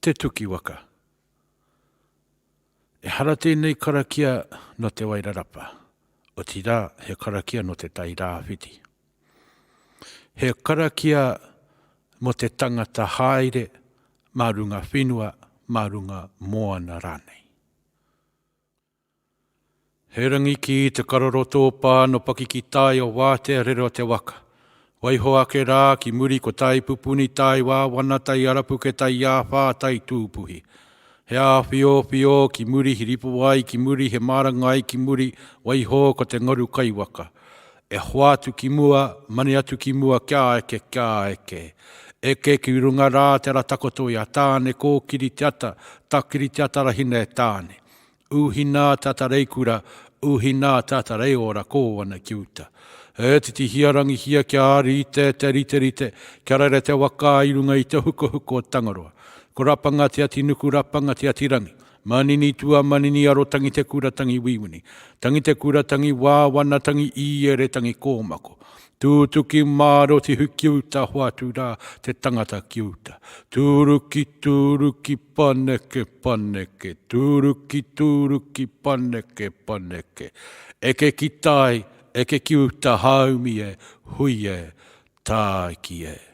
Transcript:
Te Tukiwaka. Ehara tēnei karakia nō Te Wairarapa, otirā he karakia nō Te Tai Rāwhiti. He karakia mō te tangata haere mā runga whenua, mā runga moana rānei. He rangi ki te karoro tōpā no Pakikitai o Wātea rere o te waka. Waiho ake rā ki muri ko Tai Pupuni, Tai Wāwana, Tai Arapuke, Tai Āwhā, Tai Tūpuhi. He āwhiowhio ki muri, he ripowai ki muri, he mārangai ki muri, waiho ko te ngaru kaiwaka. E hoatu ki mua, mane atu ki mua kia eke, kia eke. Eke ki runga rā te ara takoto i a Tāne, kōkiri te ata, takiri te ata rahina e Tāne. Uhina tata reikura, uhina tata reiora ko ana ki uta. E titihia rangihia kia rite te riterite, kia rere te waka i runga i te hukohuko o Tangaroa. Ko Rapanga te ati nuku Rapanga te ati rangi. Manini tua manini aro tangi te kura tangi wiwini. Tangi te kura tangi wāwana tangi iere tangi kōmako. Tūtuki māro te ki uta hoatu rā te tangata ki uta. Tūruki tūruki paneke paneke tūruki tūruki paneke paneke. Eke ki tai, eke ki uta haumi e, hui e, tāiki e.